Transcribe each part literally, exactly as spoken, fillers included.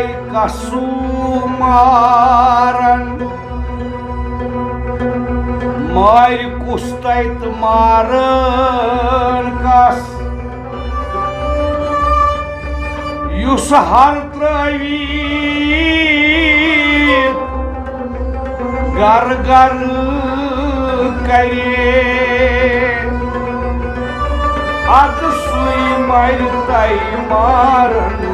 کسو مارن، مارِ کُس تتہِ تہٕ مارن کس، یُس ہر ترٲوِتھ گر گر کرِ، ادٕ سُے مرِ تۄہہِ مارن۔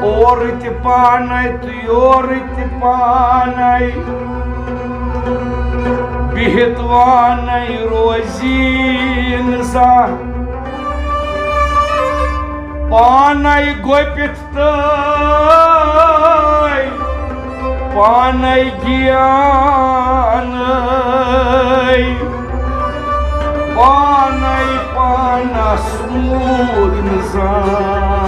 اورٕ تہِ پانے تہٕ یورٕ تہِ پانے، بِہِتھ وانَے روزی نہٕ زانٛہہ۔ پانے گۄپِتھ تہٕ پانے گیان، پانے پانس مود نہٕ زانٛہہ۔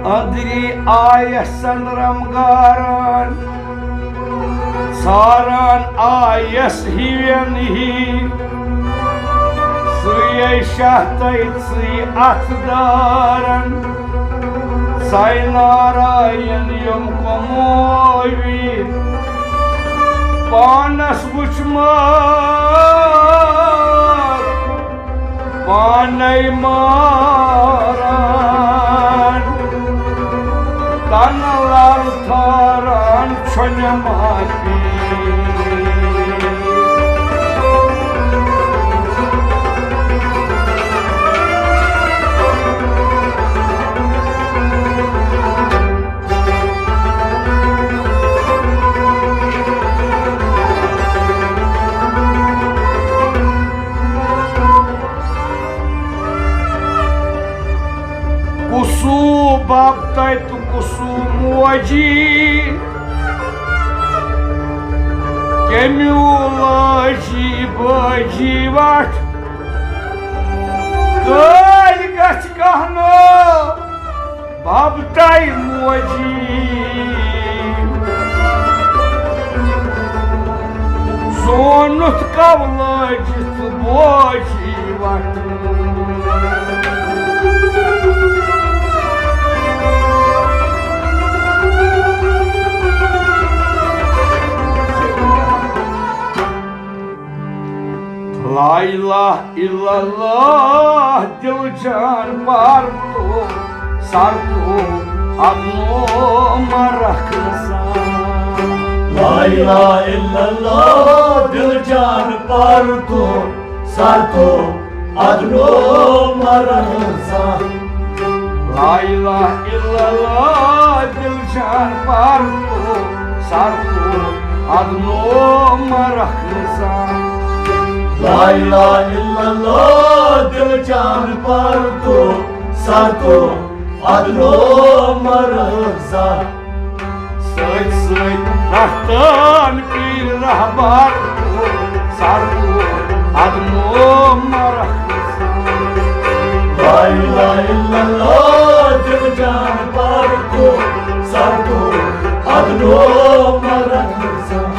أنٛدری آیس سندرم گاران، ژھاران آیس ہِوٮ۪ن ہی۔ سُے شاہ تہٕ سُے اتھ دارن، ساے ناراین یِم کمووی۔ پانس وُچھمت پانے ماران، تن لال تھاران چھُنہٕ معافی۔ کُسو باب تۄہہِ تہٕ کُسو موجی، کٔمیو لٲجی بٲجی وٹھ۔ کٲلۍ گژھِ کہنہٕ باب تۄہہِ موجی، زونُتھ کولٲجِس بوجی وٹھ۔ لا الہ الا اللہ، دل جان پار تو، سر تو، ادنو مرخ نزان۔ لا الہ الا اللہ، دل جان پار تو، سر تو، ادنو مرخ نزان۔ لا الہ الا اللہ، دل جان پار تو، سر تو، ادنو مرخ نزان۔ لا الہ الا اللہ، دل جان پار تو، سر تو، ادنو مرخ نزان۔ سۭتۍ سۭتۍ رفتن پیٖر رہبر تو، سر تو، ادنو مرخ نزان۔ لا الہ الا اللہ، دل جان پار تو، سر تو، ادنو مرخ نزان۔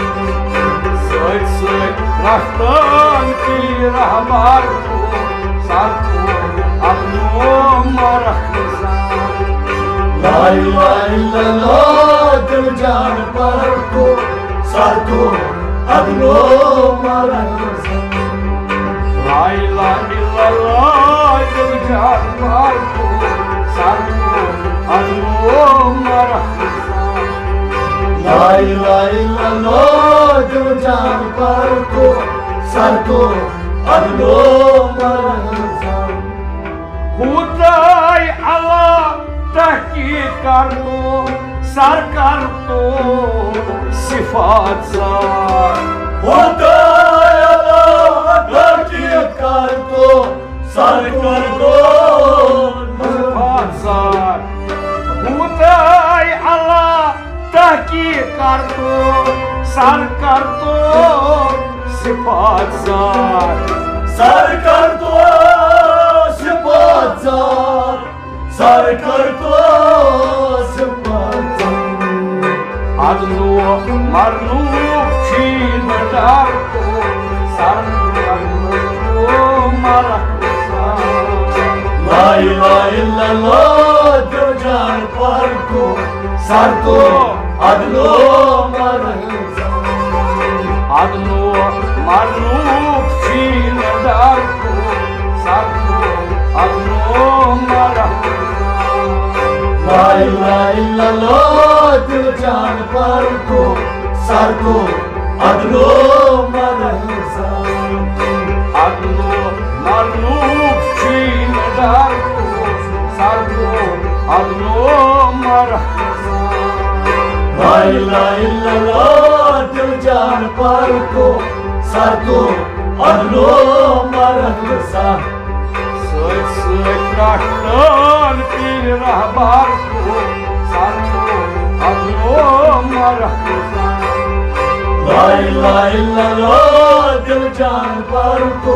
سۭتۍ سۭتۍ رفتن پیٖر رہبر تو، سر تو، ادنو مرخ نزان۔ لا الہ الا اللہ، دل جان پار تو، سر تو، ادنو مرخ نزان۔ لا الہ الا اللہ، دل جان پار تو، سر تو، ادنو مرخ نزان۔ لا الہ الا اللہ، دل جان پار تو، سر تو، ادنو مرخ نزان۔ خدای اللہ تحقیق کر تو، سر کر تو، صفات ذات۔ خدایا تحقیق کر تو سر کر تو صفات ذات۔ خدای اللہ تحقیق کر تو سر کر تو صفات ذات۔ سر کر تو صفات ذات۔ سر کر تو صفات ذات۔ عدل و مرلوک چین ڈر تو سر کر تو مرخ ذات۔ لا الہ الا اللہ دل جان پر تو سر تو عدل و مرلوک۔ عدل و مرلوک چین ڈر تو سر تو عدل و مرلوک۔ لا الہ الا اللہ دل جان پر تو سر تو عدل و مرلوک۔ عدل و مرلوک چین ڈر تو سر تو عدل و مرلوک۔ لا الہ الا اللہ دل جان پر تو سر تو عدل و مرلوک۔ سۭتۍ سۭتۍ رٹان پیر رہبر کو سر کو عدل و مرلوک۔ لا الہ الا اللہ دل جان پر تو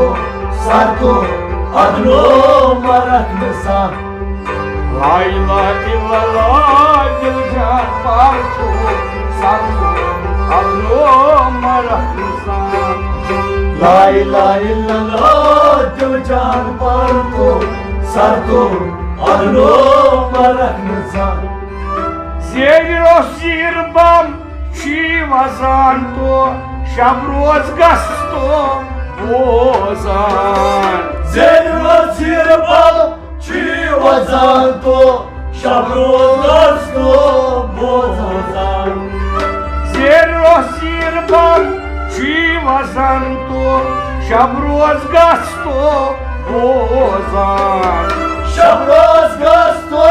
سر تو عدل و مرلوک۔ لا الہ الا اللہ دل جان پر تو سر تو عدل و مرلوک۔ لا الہ الا اللہ دل جان پر تو سر تو عدل و مرلوک۔ زیر و زیر بم چی وزان تو شب روز گس تو بوزان۔ زیر و زیر بم چی وزان تو شب روز گس تو بوزان۔ زیر و زیر بم چی وزان تو شب روز گس تو بوزان۔ شب روز گس تو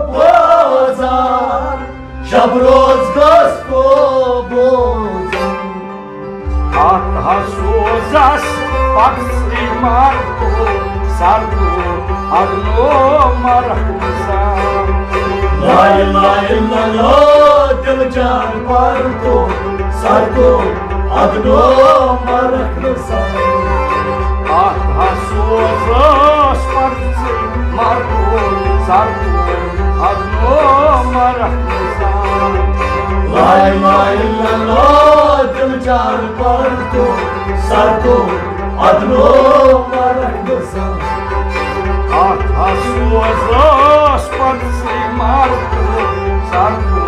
بوزان۔ شب روز گس تو بوزان۔ اتھ ہا سوزس پکسٕے مردو سردو عدلو مرخزان۔ لا الہ الا اللہ دل جان پردو سردو عدلو مرخزان۔ اتھ ہا سوزس پکسٕے مردو سردو عدلو مرخزان۔ لا الہ الا اللہ دل جان پردو سردو عدلو مرخزان۔ اتھ ہا سوزس پکسٕے مردو سردو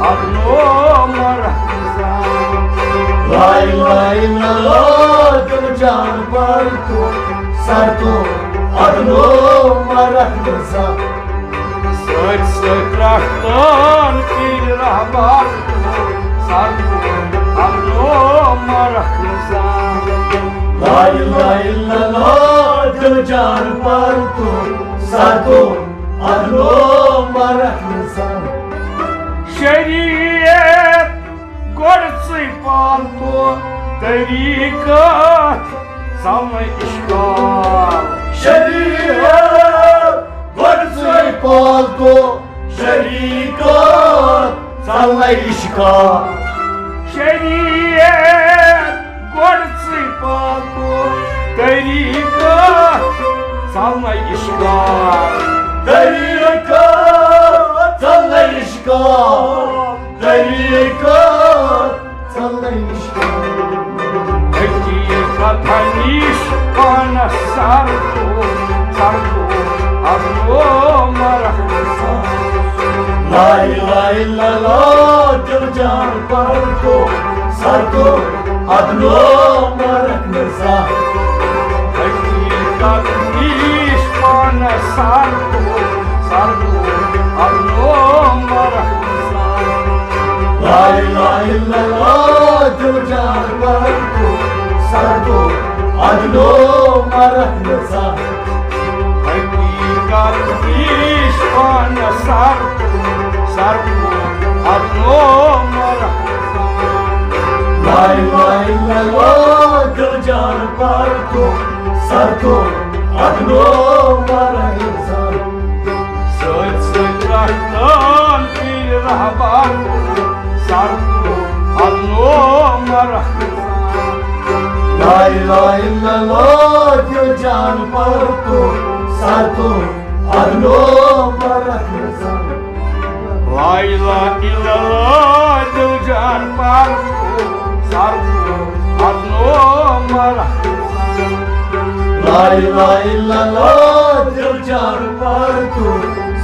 عدلو مرخزان۔ لا الہ الا اللہ دل جان پردو سردو عدلو مرخزان۔ سچ سچ رٹان پیر رہبر سردو عدلو مرخزان۔ لا الہ الا اللہ دل جان پردو سردو عدلو مرخزان۔ شریعت گۄڈٕ ژٕے پال تو طریٖقت ژَلنَے اِشکال۔ شریعت گۄڈٕ ژٕے پال تو شریعت ژَلنَے اِشکال۔ شریعت گۄڈٕ ژٕے پال تو طریٖقت ژَلنَے اِشکال۔ طریٖقت ژَلنَے اِشکال۔ طریٖقت ژَلنَے اِشکال۔ حقیقت ہمیش پانس سر کو، سر کو عدلو مرخزان۔ لا الہ الا اللہ دل جان پردو سردو عدلو مرخزان۔ حقیقت ہمیش پانس سر کو، سردو عدلو مرخزان۔ لا الہ الا اللہ دل جان پردو سردو عدلو مرخزان۔ حقیقت ہمیش پانس سر کو، سردو عدلو مرخزان۔ لا الہ الا اللہ، دل جان پر تو، سر تو، ادنو مرحزان۔ سۭتۍ سۭتۍ رٹان پیٖر رہبر، سر تو، ادنو مرحزان۔ لا الہ الا اللہ، دل جان پر تو، سر تو، ادنو مرحزان۔ لا الہ الا اللہ، دل جان پر تو، سر تو، ادنو مرحزان۔ لا الہ الا اللہ، دل جان پر تو،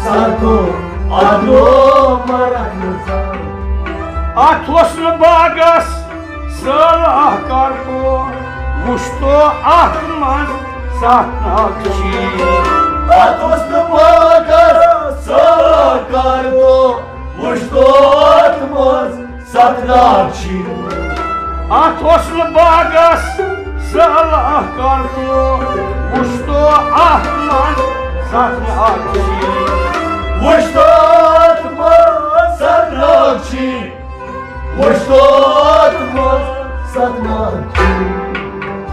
سر تو، ادنو مرحزان۔ اتھ اوس نہٕ باغس سٲلہٕ کر تو، وُچھ تو اتھ منٛز ستھ نقشی۔ اتھ اوس نہٕ باغس سٲلہٕ کر تو، وُچھ تو اتھ منٛز ستھ نقشی۔ اتھ اوس نہٕ باغس سٲلہٕ کر تو، وُچھ تو اتھ منٛز ستھ نقشی۔ وُچھ تو اتھ منٛز ستھ نقشی۔ وُچھ تو اتھ منٛز ستھ نقشی۔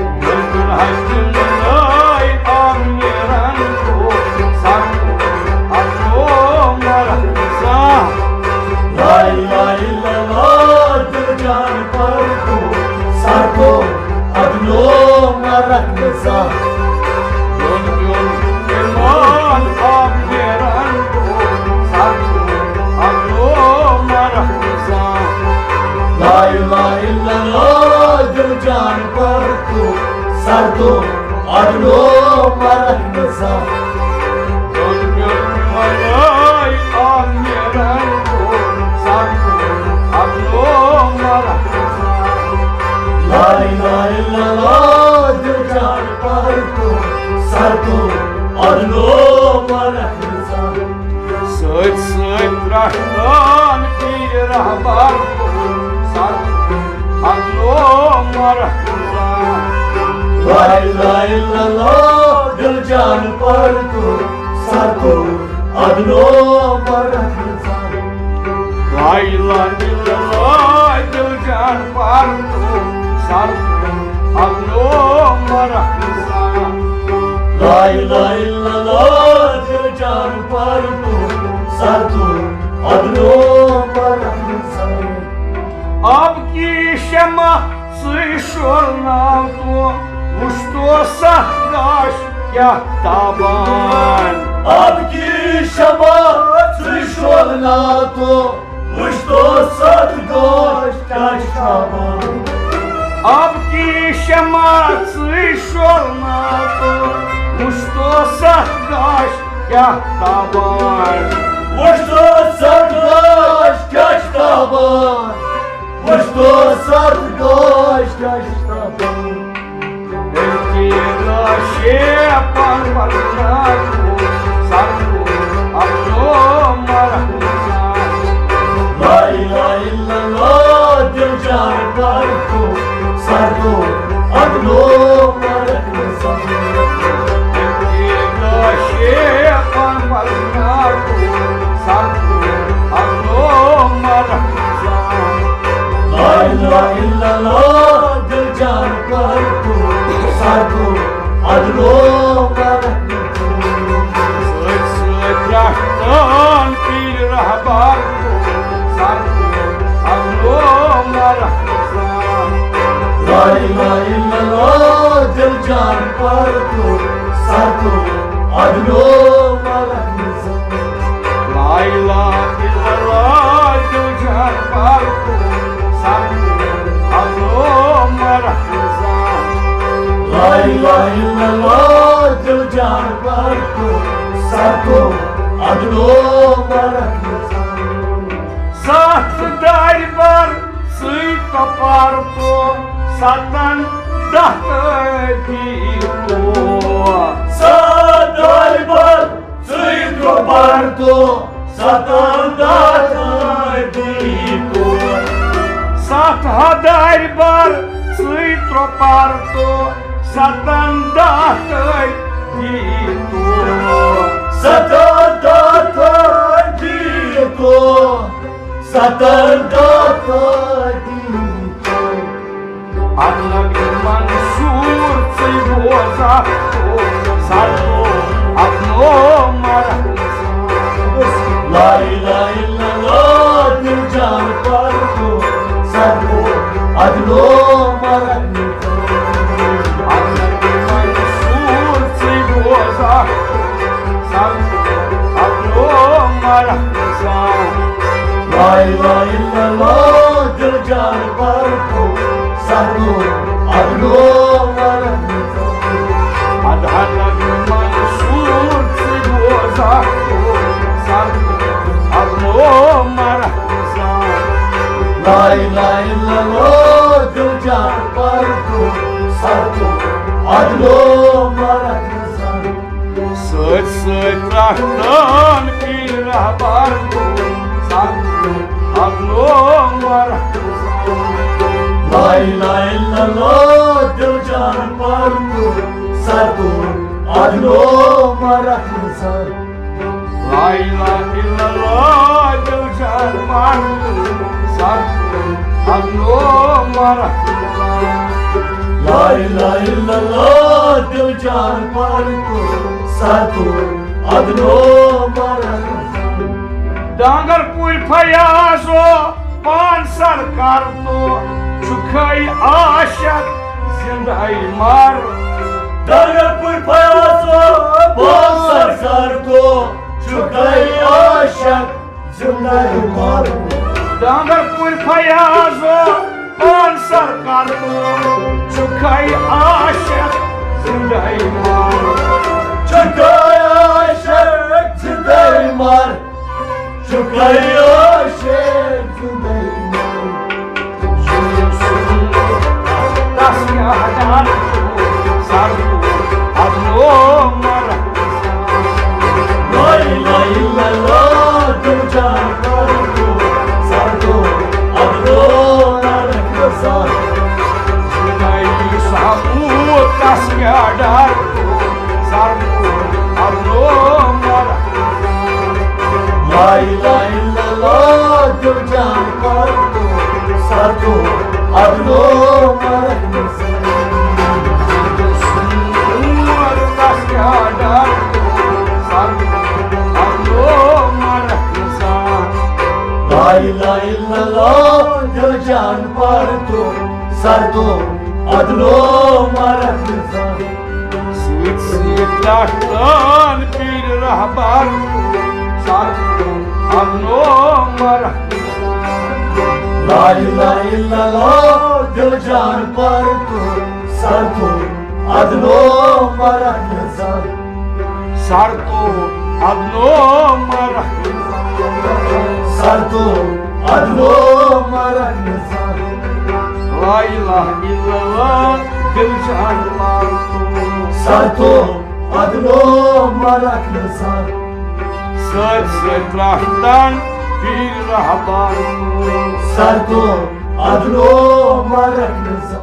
بِلکُل حقیٖم ناے آمیرن کو سر تو ادنو مرحزان۔ لا الہ الا اللہ، دل جان پر تو، سر تو، ادنو مرحزان۔ یون یون ایمان آمیرن کو سر تو، ادنو مرحزان۔ لا الہ الا اللہ، دل جان پر تو، سر تو، ادنو مرحزان۔ دل میون بنائی آمیرن کو، سر تو، ادنو مرحزان۔ لا الہ الا اللہ، دل جان پر تو، سر تو، ادنو مرحزان۔ سۭتۍ سۭتۍ رٹان پیٖر رہبر، سر تو، ادنو مرحزان۔ لا الہ الا اللہ، دل جان پر تو، سر تو، ادنو مرحزان۔ لا الہ الا اللہ، دل جان پر تو، سر تو، ادنو مرحزان۔ لا الہ الا اللہ، دل جان پر تو، سر تو، ادنو مرحزان۔ آب کی شمع ژٕے شولناو تو، وُچھ تو ستھ گاش کیٛاہ تابان۔ آب کی شمع ژٕے شولناو تو، وُچھ تو ستھ گاش کیٛاہ چھِ تابان۔ آب کی شمع ژٕے شولناو تو، وُچھ تو ستھ گاش کیٛاہ تابان۔ وُچھ تو ستھ گاش کیٛاہ چھِ تابان۔ وُچھ تو ستھ گاش کیٛاہ چھِ تابان۔ بلکہ گاشے پان پرنا کو سر تو ادنو مرحزان۔ لا الہ الا اللہ، دل جان پر تو، سر تو، ادنو مرحزان۔ بلکہ گاشے پان پرنا کو سر تو، ادنو مرحزان۔ لا الہ الا اللہ، دل جان پر تو، سر تو، ادنو مرحزان۔ سۭتۍ سۭتۍ رٹان پیٖر رہبر، سر تو، ادنو مرحزان۔ لا الہ الا اللہ، دل جان پر تو، سر تو، ادنو مرحزان۔ لا الہ الا اللہ، دل جان پر تو، سر تو، ادنو مرحزان۔ لا الہ الا اللہ، دل جان پر تو، سر تو، ادنو مرحزان۔ ستھ دارِ بر سۭتۍ تۄپار تو، ستن دتھ دی تو۔ ستھ دارِ بر سۭتۍ تۄپار تو، ستن دتھ دی تو۔ ستھ ہدارِ بر سۭتۍ تۄپار تو، ستن دتھ دی تو۔ ستن دتھ دی تو۔ ستن دتھ دی تو۔ الگ منصور ژٕے بوزا، سردو ادنو مرحبا۔ لا الہ الا اللہ، دل جان پردو، سردو ادنو مرحبا۔ الگ منصور ژٕے بوزا، سردو ادنو مرحبا۔ لا الہ الا اللہ، دل جان پردو، سردو ادنو مرحبا۔ ادہن منصور ژٕ بوزا، سردو ادنو مرحبا۔ لا الہ الا اللہ، دل جان پردو، سردو ادنو مرحبا۔ سۭتۍ سۭتۍ رٹان پیٖر رہبر، سردو ادنو مرحبا۔ لا الہ الا اللہ، دل جان پردو، سردو ادنو مرحبا۔ لا الہ الا اللہ، دل جان پردو، سردو ادنو مرحبا۔ لا الہ الا اللہ، دل جان پردو، سردو ادنو مرحبا۔ ڈانگر پوٗرۍ فیاضو پان سرکار تو، چھُکھے عاشق زندے مر۔ ڈانگر پوٗرۍ فیاضو پان سرکار تو، چھُکھے عاشق زندے مر۔ ڈانگر پوٗرۍ فیاضو پان سرکار تو، چھُکھے عاشق زندے مر۔ چھُکھے عاشق زندے مر۔ چھُکھے عاشق زندے مر۔ تس کیٛاہ ڈر، سردو ادنو مرحبا۔ لا الہ الا اللہ، دل جان پردو، سردو ادنو مرحبا۔ نئی سمود تس کیٛاہ ڈر، سردو ادنو مرحبا۔ لا الہ الا اللہ، دل جان پردو، سردو ادنو مرحبا۔ لا الہ الا اللہ، دل جان پردو، سردو ادنو مرحبا۔ سۭتۍ سۭتۍ رٹان پیٖر رہبر، سردو ادنو مرحبا۔ لا الہ الا اللہ، دل جان پردو، سردو ادنو مرحبا۔ سردو ادنو مرحبا۔ سردو ادنو مرحبا۔ لا الہ الا اللہ، دل جان پردو، سردو ادنو مرحبا۔ سۭتۍ سۭتۍ رٹان پیٖر رہبر، سردو ادنو مرحبا۔